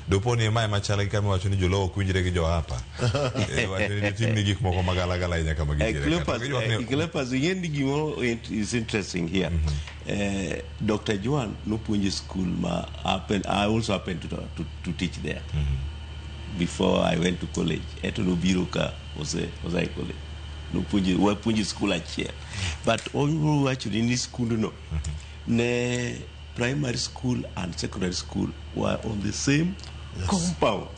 Dopo ni mae machal gi kama iwacho ni joluo ok winjre gi jo-hapa. Eh, wacho ni timni gik moko magalagala ahinya kama gintiere ka. Cleopas, To giywak ni- Cleopas, ing'e ni gimoro is interesting here. Dr. Juan nopuonjo e school ma happen, I also happened to teach there before I went to college. Eto nobiro ka ose e college. Nopuonjo, wapuonjo e school achiel. But obiro wacho ni skundno ne primary school and secondary school were on the same compound.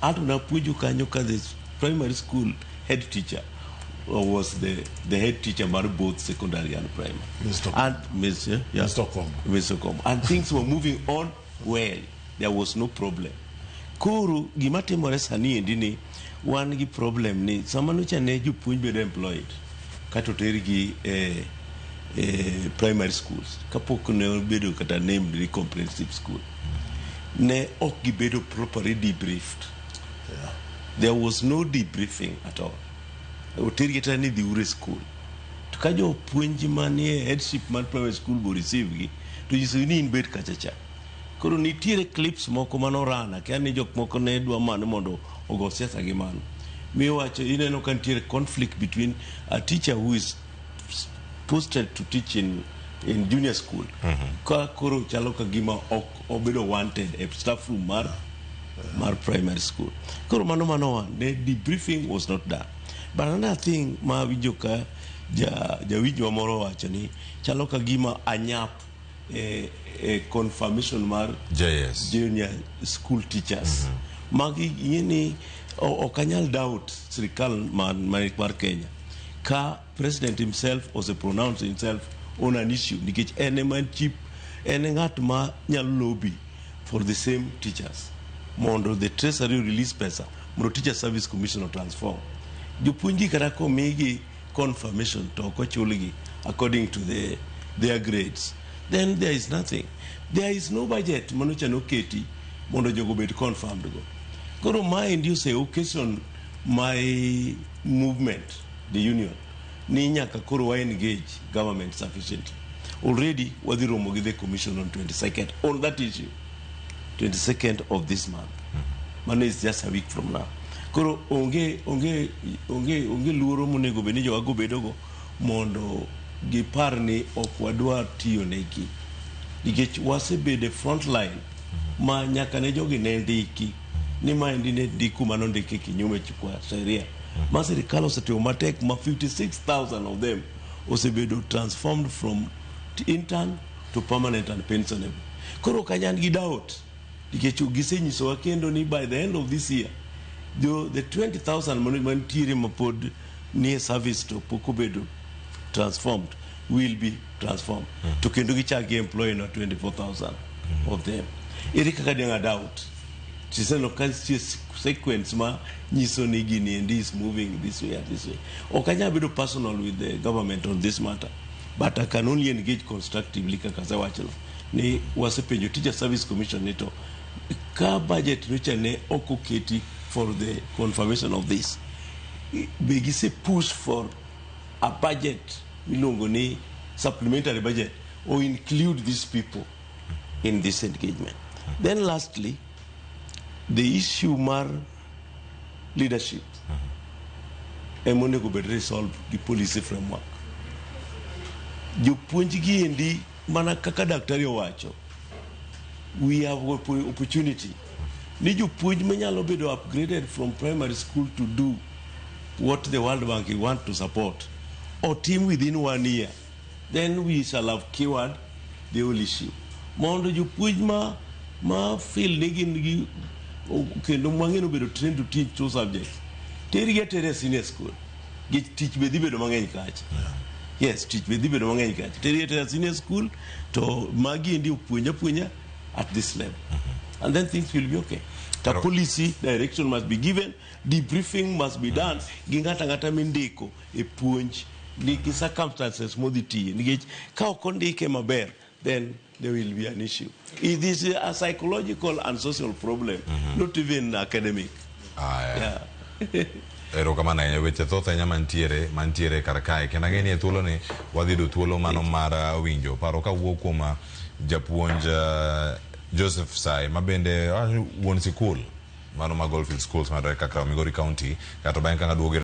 Anto napuonjo kanyo ka the primary school head teacher was the head teacher mar both secondary and primary. Mr. And Mr. Yeah. Mr. Kombo. Mr. Kombo. And things were moving on well. There was no problem. Koro gima timore sani endi ni wan gi problem ni sama nocha ne jopuonj bedo employed kata otergi e, e primary schools kapok ne obedo kata named ni comprehensive school, ne ok gibedo properly debriefed. There was no debriefing at all. Otergi kata ni dhiuru e school, to ka jopuonj manie headship mar primary school bo receive gi to nyisogi ni in bed kacha cha. Koro nitiere clips moko manorana kia ni jok moko ne dwa mano mondo ogo siasa gi mano miwacho. Ineno ka nitiere conflict between a teacher who is posted to teach in junior school ka koro chalo ka gima ok obedo wanted e staff room mar primary school. Koro mano one, the debriefing was not done. But another thing ma winjo ka ja jawinjwa moro wacho ni chalo ka gima anyap e confirmation mar JS. Junior school teachers. Magi ing'e ni ok anyal doubt sirikal mar Kenya ka president himself ose pronounce himself on an issue, nikech en ema en chief, en e ng'at ma nyalo lobby for the same teachers mondo the Treasury release pesa mondo Teacher Service Commission o transform jopuonjgi. Kata komigi confirmation to ok ochulgi according to their grades, then there is nothing. There is no budget manocha noketi mondo jogo obed confirmed go. Koro maendi ose occasion my movement, the union, ni nyaka koro wa engage government sufficiently. Already wadhi romo gi the commission on 22nd on that issue, 22nd of this month. Mano is just a week from now. Koro onge luoro monego bed ni jowago bedogo mondo gipar ni ok wadwar tiyo negi, nikech wasebedo e front line ma nyaka ne jogi ne ndiki ni maendi ne ndik kuma nondiki kinyume kwa sheria ma sirikal osetimo matek ma 56,000 of them osebedo transformed from intern to permanent and pensionable. Koro ok anyal gi doubt, nikech gisenyisowa kendo ni by the end of this year the 20,000 mantiere mapod nie service to pok obedo transformed will be transformed, to kendo gichak gi employ na 24,000 of them. Ere kaka dang' a doubt? Tiseneno ka nitie sequence ma nyiso ni gini endi is moving this way and this way. Ok anyal bedo personal with the government on this matter, but I can only engage constructively. Kaka asewachono ni wasepenjo Teacher Service Commission ni to ka budget nyocha ne ok oketi for the confirmation of this, be gise push for a budget miluongo ni supplementary budget or include these people in this engagement? Then lastly, the issue mar leadership ema onego bed resolved gi policy framework. Jopuonj gi endi, mana kaka daktari owacho, we have opportunity ni jopuonj manyalo bedo upgraded from primary school to do what the World Bank want to support otim within one year, then we shall have cured the whole issue, mondo jopuonj ma feel ni gin gi kendo mang'eny obedo trained to teach two subjects, tergi atera e senior school. Gi tich be dhi bedo mang'eny kacha. Yes, tich be dhi bedo mang'eny kacha. Tergi atera senior school to magi endi opuonj apuonja at this level and then things will be okay. The policy direction must be given, debriefing must be done gi ng'ato ang'ata mindiko e puonj nigi circumstances modhi tiye, nikech ka ok ondike maber, then there will be an issue. It is a psychological and social problem, not even academic. Aya. Yeah. Erokamano ahinya. Weche thoth ahinya mantiere kar kae, kendo ang'e ni e thuolo ni wadhi yudo thuolo mano mar winjo paro kawuok kuom japuonj. Joseph Sai ma bende wuon sikul mano ma Goldfield Schools mayudore Kakraw, Migori County. Kato bang'e ka ng'aduogo.